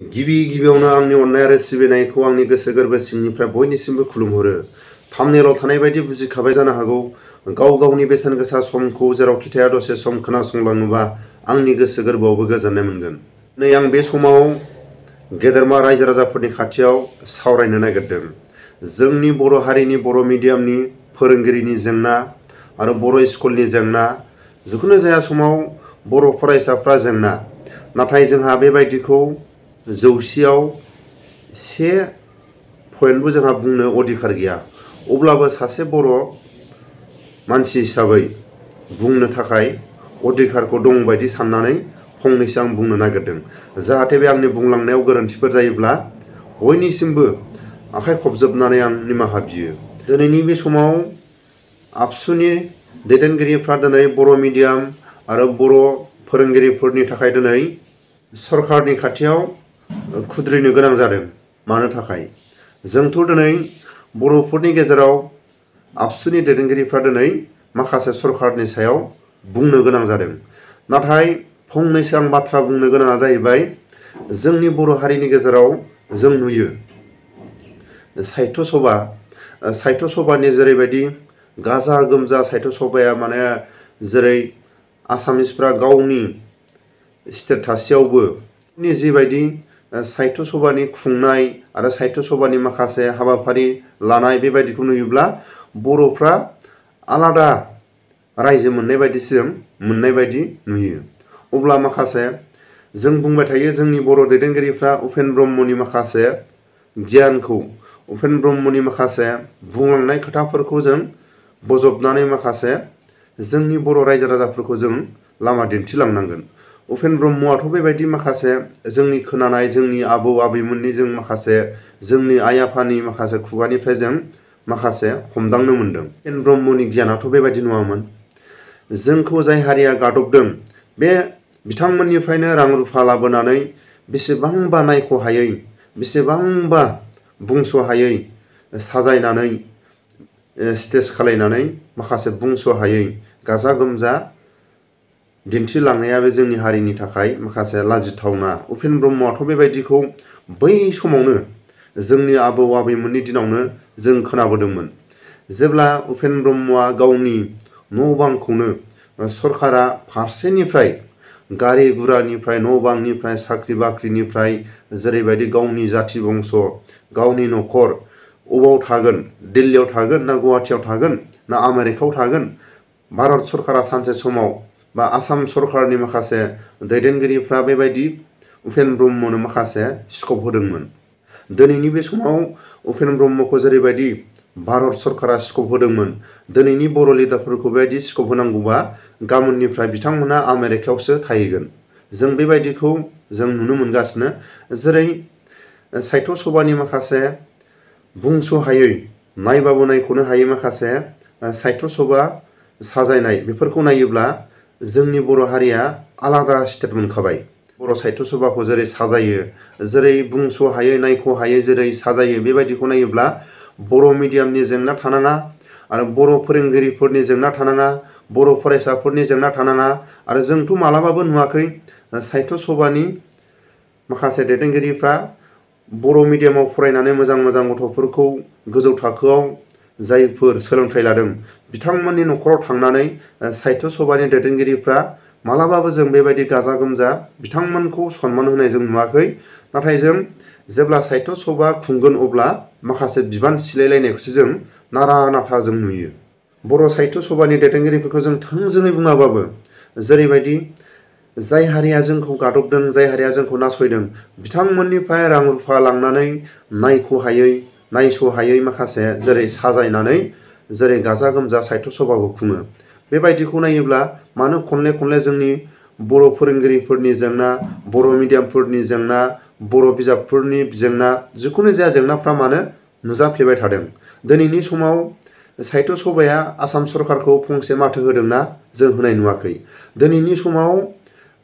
गिबि गिबियावनो आंनि अननाय आरो सिबिनायखौ आंनि गोसो गोरबो सिंनिफ्राय बयनिसिमबो खुलुमहरो। थाम्बनेलाव थानाय बायदि बुजिखाबाय जानो हागौ। गाव गावनि बेसेन गोसा समखौ जेरावखि थाया दसे सम खोनासंलाङोबा आंनि गोसो गोरबोआवबो गोजोननाय मोनगोन। नै आं बे समाव गेदेरमा रायजो राजाफोरनि खाथियाव सावरायनो नागिरदों। जोंनि बर' हारिनि बर' मिडियामनि फोरोंगिरिनि जेंना आरो बर' स्कुलनि जेंना, जिखुनु जाया समाव बर' फरायसाफ्रा जेंना। नाथाय जोंहा बेबायदिखौ 100आव 1 पइन्टबो जोंहा बुंनो अधिकार गैया। अब्लाबो सासे बर' मानसि हिसाबै बुंनो थाखाय अधिकारखौ दं बायदि साननानै फंनैसो आं बुंनो नागिरदों। जाहाथे बे आंनि बुंलांनायाव गोरोन्थिफोर जायोब्ला बयनिसिमबो आखाइ खबजोबनानै आं निमाहा बियो। दिनैनि बे समाव आबसुनि दैदेनगिरिफ्रा दिनै बर' मिडियाम आरो बर' फोरोंगिरिफोरनि थाखाय दिनै सरकारनि खाथियाव खुद्रिनो गोनां जादों। मानो थाखाय? जोंथ' दिनै बर'फोरनि गेजेराव आबसुनि दैदेनगिरिफ्रा दिनै माखासे सरकारनि सायाव बुंनो गोनां जादों। नाथाय फंनैसो आं बाथ्रा बुंनो गोनाङा जाहैबाय, जोंनि बर' हारिनि गेजेराव जों नुयो साहित्य सभा, साहित्य सभानि जेरैबायदि गाजा गोमजा साहित्य सभाया माने जेरै आसामिसफ्रा गावनि स्टेट थासेयावबो जिबायदि साहित्य सभानि खुंनाय आरो साहित्य सभानि माखासे हाबाफारि लानाय बेबायदिखौ नुयोब्ला बर'फ्रा आलादा रायजो मोननाय बायदिसो जों मोननाय बायदि नुयो। अब्ला माखासे जों बुंबाय थायो जोंनि बर' दैदेनगिरिफ्रा उपेन ब्रह्मनि माखासे गियानखौ, उपेन ब्रह्मनि माखासे बुंलांनाय खोथाफोरखौ जों बजबनानै माखासे जोंनि बर' रायजो राजाफोरखौ जों लामा दिन्थिलांनांगोन। उपेन ब्रह्मआथ' बेबायदि माखासे जोंनि खोनानाय, जोंनि आबौ आबैमोननि जों माखासे जोंनि आइ आफानि माखासे खुगानिफ्राय जों माखासे हमदांनो मोन्दों। उपेन ब्रह्मनि गियानाथ' बेबायदि नङामोन। जोंखौ जाय हारिया गादबदों बे बिथांमोननिफ्रायनो रां रुफा लाबोनानै बेसेबांबा नायख'हायै, बेसेबांबा बुंस'हायै साजायनानै स्टेज खालायनानै माखासे बुंस'हायै गाजा गोमजा दिन्थिलांनाया बे जोंनि हारिनि थाखाय माखासे लाजिथावना। उपेन ब्रह्मआथ' बेबायदिखौ बै समावनो जोंनि आबौ आबैमोननि दिनावनो जों खोनाबोदोंमोन। जेब्ला उपेन ब्रह्मआ गावनि न' बांखौनो सरकारा फारसेनिफ्राय गारि गुरानिफ्राय, न' बांनिफ्राय, साख्रि बाख्रिनिफ्राय जेरैबायदि गावनि जाथि बंस, गावनि न'खर, अबाव थागोन, दिल्लीयाव थागोन ना गुवाहाटियाव थागोन ना आमेरिकायाव थागोन, भारत सरकारा सानसे समाव बा आसाम सरकारनि माखासे दैदेनगिरिफ्रा बेबायदि उपेन ब्रह्मनो माखासे स्कप होदोंमोन। दिनैनि बे समाव उपेन ब्रह्मखौ जेरैबायदि भारत सरकारा स्कप होदोंमोन, दिनैनि बर' लिडारफोरखौ बेबायदि स्कप होनांगौबा गाबोननिफ्राय बिथांमोना आमेरिकायावसो थाहैगोन। जों बेबायदिखौ जों नुनो मोनगासिनो। जेरै साहित्य सभानि माखासे बुंस'हायै, नायबाबो नायख'नो हायै माखासे साहित्य सभा साजायनाय, बेफोरखौ नायोब्ला जोंनि बर' हारिया आलादा स्टेट मोनखाबाय। बर' साहित्य सभाखौ जेरै साजायो, जेरै बुंस'हायै नायख'हायै जेरै साजायो, बेबायदिखौ नायोब्ला बर' मिडियामनि जेंना थानाङा आरो बर' फोरोंगिरिफोरनि जेंना थानाङा, बर' फरायसाफोरनि जेंना थानाङा। आरो जोंथ' मालाबाबो नुवाखै साहित्य सभानि माखासे दैदेनगिरिफ्रा बर' मिडियामाव फरायनानै मोजां मोजां गथ'फोरखौ गोजौ थाखोआव जायफोर सोलोंथाइ लादों बिथांमोननि न'खराव थांनानै साहित्य सभानि दैदेनगिरिफ्रा मालाबाबो जों बेबायदि गाजा गोमजा बिथांमोनखौ सनमान होनाय जों नुवाखै। नाथाय जों जेब्ला साहित्य सभा खुंगोन अब्ला माखासे बिबान सिलायलायनायखौसो जों नारा नाथा जों नुयो। बर' साहित्य सभानि दैदेनगिरिफोरखौ जों थोंजोङै बुङाबाबो जेरैबायदि जाय हारिया जोंखौ गादबदों, जाय हारिया जोंखौ नासयदों, बिथांमोननिफ्राय रां रुफा लांनानै नायख'हायै, नायस'हायै माखासे जेरै साजायनानै जेरै गाजा गोमजा साहित्य सभाखौ खुङो, बेबायदिखौ नायोब्ला मानो खनले खनले जोंनि बर' फोरोंगिरिफोरनि जेंना, बर' मिडियामफोरनि जेंना, बर' बिजाबफोरनि जेंना, जिखुनु जाया जेंनाफ्रा मानो नुजाफ्लेबाय थादों। दिनैनि समाव साहित्य सभाया आसाम सरकारखौ फंसे माथो होदोंना? जों होनाय नुवाखै। दिनैनि समाव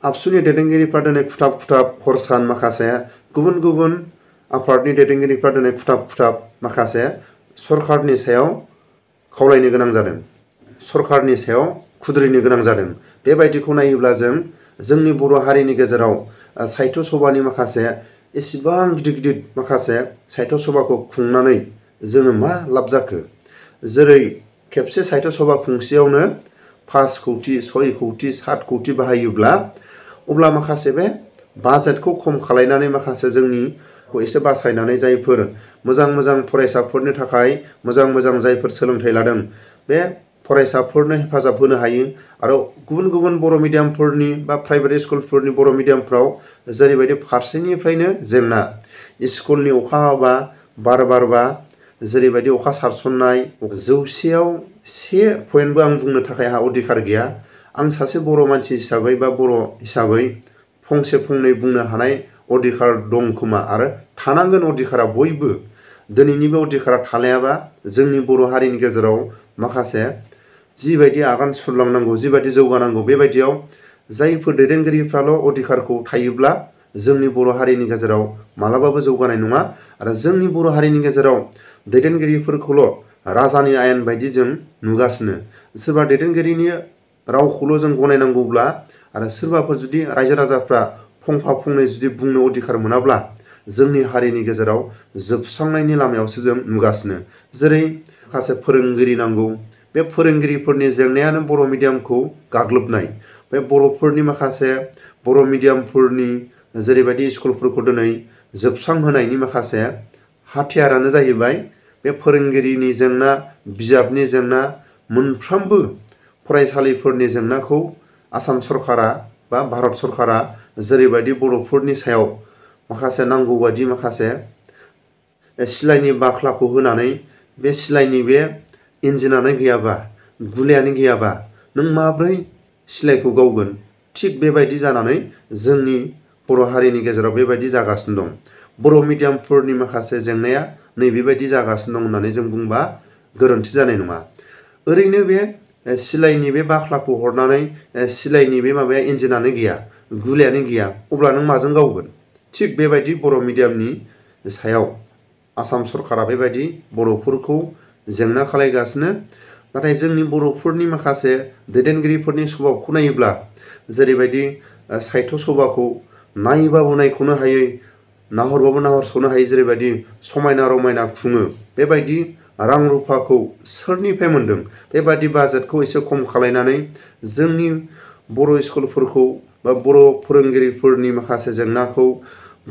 आबसुनि दैदेनगिरिफ्रा दिनै खुथाब खुथाब हर सान माखासे गुबुन गुबुन आफादनि दैदेनगिरिफ्रा दिनै खुथाब खुथाब माखासे सरकारनि सायाव खावलायनो गोनां जादों, सरकारनि सायाव खुद्रिनो गोनां जादों। बेबायदिखौ नायोब्ला जों जोंनि बर' हारिनि गेजेराव साहित्य सभानि माखासे एसेबां गिदिर गिदिर माखासे साहित्य सभाखौ खुंनानै जोङो मा लाब जाखो? जेरै खेबसे साहित्य सभा खुंसेयावनो 5 कौटि 6 कौटि 7 कौटि बाहायोब्ला अब्ला माखासे बे बाजेटखौ खम खालायनानै माखासे जोंनि एसे बासायनानै जायफोर मोजां फरायसाफोरनि थाखाय मोजां जायफोर सोलोंथाइ लादों बे फरायसाफोरनो हेफाजाब होनो हायो। आरो गुबुन बर' मिडियामफोरनि बा प्राइभेट स्कुलफोरनि बर' मिडियामफ्राव जेरैबायदि फारसेनिफ्रायनो जेंना, स्कुलनि अखा हाबा बार बारबा जेरैबायदि अखा सारसननाय, 100आव 1 पइन्टबो आं बुंनो थाखाय आंहा अधिकार गैया। आं सासे बर' मानसि हिसाबै बा बर' हिसाबै फंसे फंनै बुंनो हानाय अधिकार दं खोमा, आरो थानांगोन अधिकारा बयबो। दिनैनि बे अधिकारा थालायाबा जोंनि बर' हारिनि गेजेराव माखासे जिबायदि आगान सुरलांनांगौ, जिबायदि जौगानांगौ, बेबायदियाव जायफोर दैदेनगिरिफ्राल' अधिकारखौ थायोब्ला जोंनि बर' हारिनि गेजेराव मालाबाबो जौगानाय नङा। आरो जोंनि बर' हारिनि गेजेराव दैदेनगिरिफोरखौल' राजानि आयेन बायदि जों नुगासिनो। सोरबा दैदेनगिरिनि रावखौल' जों गनायनांगौब्ला आरो सोरबाफोर जुदि रायजो राजाफ्रा फंफा फंनै जुदि बुंनो अधिकार मोनाब्ला जोंनि हारिनि गेजेराव जोबस्रांनायनि लामायावसो जों नुगासिनो। जेरै माखासे फोरोंगिरि नांगौ, बे फोरोंगिरिफोरनि जेंनायानो बर' मिडियामखौ गाग्लोबनाय। बे बर'फोरनि माखासे बर' मिडियामफोरनि जेरैबायदि स्कुलफोरखौ दिनै जोबस्रांहोनायनि माखासे हाथियारानो जाहैबाय बे फोरोंगिरिनि जेंना, बिजाबनि जेंना, मोनफ्रोमबो फरायसालिफोरनि जेंनाखौ आसाम सरकारा बा भारत सरकारा जेरैबायदि बर'फोरनि सायाव माखासे नांगौ बायदि माखासे सिलाइनि बाख्लाखौ होनानै बे सिलाइनि बे इन्जिनानो गैयाबा, गुलियानो गैयाबा नों माब्रै सिलाइखौ गावगोन? थिग बेबायदि जानानै जोंनि बर' हारिनि गेजेराव बेबायदि जागासिनो दं। बर' मिडियामफोरनि माखासे जेंनाया नैबेबायदि जागासिनो दं होननानै जों बुंबा गोरोन्थि जानाय नङा। ओरैनो बे सिलाइनि बे बाख्लाखौ हरनानै सिलाइनि बे माबाया इन्जिनानो गैया, गुलियानो गैया, अब्ला नों माजों गावगोन? थिग बेबायदि बर' मिडियामनि सायाव आसाम सरकारा बेबायदि बर'फोरखौ जेंना खालायगासिनो। नाथाय जोंनि बर'फोरनि माखासे दैदेनगिरिफोरनि स्वभाबखौ नायोब्ला जेरैबायदि साहित्य सभाखौ नायबाबो नायख'नो हायै, नाहरबाबो नाहरस'नो हायै जेरैबायदि समायना रमायना खुङो, बेबायदि रां रुफाखौ सोरनिफ्राय मोन्दों? बेबायदि बाजेटखौ एसे खम खालायनानै जोंनि बर' स्कुलफोरखौ बा बर' फोरोंगिरिफोरनि माखासे जेंनाखौ,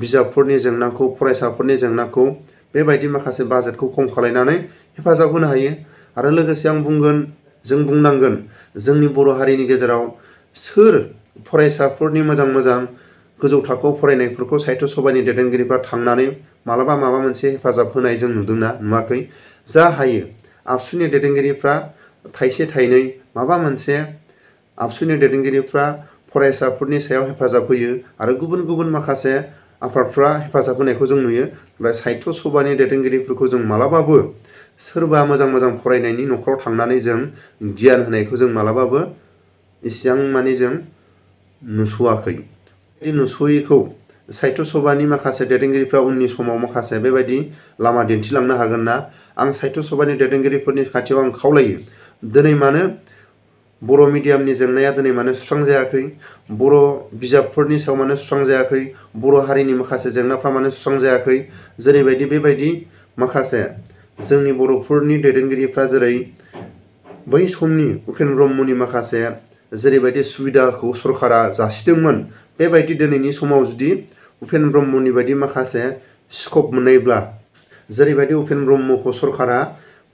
बिजाबफोरनि जेंनाखौ, फरायसाफोरनि जेंनाखौ बेबायदि माखासे बाजेटखौ खम खालायनानै हेफाजाब होनो हायो। आरो लोगोसे आं बुंगोन, जों बुंनांगोन जोंनि बर' हारिनि गेजेराव सोर फरायसाफोरनि मोजां गोजौ थाखोआव फरायनायफोरखौ साहित्य सभानि दैदेनगिरिफ्रा थांनानै मालाबा माबा मोनसे हेफाजाब होनाय जों नुदोंना? नुवाखै। जा हायो आबसुनि दैदेनगिरिफ्रा थाइसे थाइनै माबा मोनसे आबसुनि दैदेनगिरिफ्रा फरायसाफोरनि सायाव हेफाजाब होयो आरो गुबुन माखासे आफादफ्रा हेफाजाब होनायखौ जों नुयो। ओमफ्राय साहित्य सभानि दैदेनगिरिफोरखौ जों मालाबाबो सोरबा मोजां फरायनायनि न'खराव थांनानै जों गियान होनायखौ जों मालाबाबो इसेबां माने जों नुस'वाखै। बे नुस'यैखौ साहित्य सभानि माखासे दैदेनगिरिफ्रा उननि समाव माखासे बेबायदि लामा दिन्थिलांनो हागोन ना? आं साहित्य सभानि दैदेनगिरिफोरनि खाथियाव आं खावलायो, दिनै मानो बर' मिडियामनि जेंनाया दिनै मानो सुस्रांजायाखै? बर' बिजाबफोरनि सायाव मानो सुस्रांजायाखै? बर' हारिनि माखासे जेंनाफ्रा मानो सुस्रांजायाखै? जेरैबायदि बेबायदि माखासे जोंनि बर'फोरनि दैदेनगिरिफ्रा जेरै बै समनि उपेन्द्र ब्रह्मनि माखासे जेरैबायदि सुबिदाखौ सरकारा जासिदोंमोन, बेबायदि दिनैनि समाव जुदि उपेन्द्र ब्रह्मनि बायदि माखासे स्कप मोननायब्ला, जेरैबायदि उपेन्द्र ब्रह्मखौ सरकारा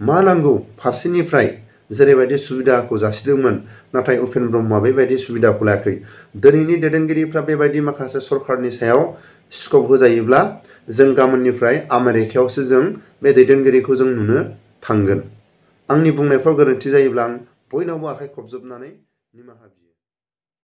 मा नांगौ फारसेनिफ्राय जेरैबायदि सुबिदाखौ जासिदोंमोन, नाथाय उपेन्द्र ब्रह्मआ बेबायदि सुबिदाखौ लायाखै। दिनैनि दैदेनगिरिफ्रा बेबायदि माखासे सरकारनि सायाव स्कप होजायोब्ला जों गाबोननिफ्राय आमेरिकायावसो जों बे दैदेनगिरिखौ जों नुनो थांगोन। आंनि बुंनायफ्राव गोरोन्थि जायोब्ला आं बयनावबो आखाइ खबजोबनानै निमाहा बियो।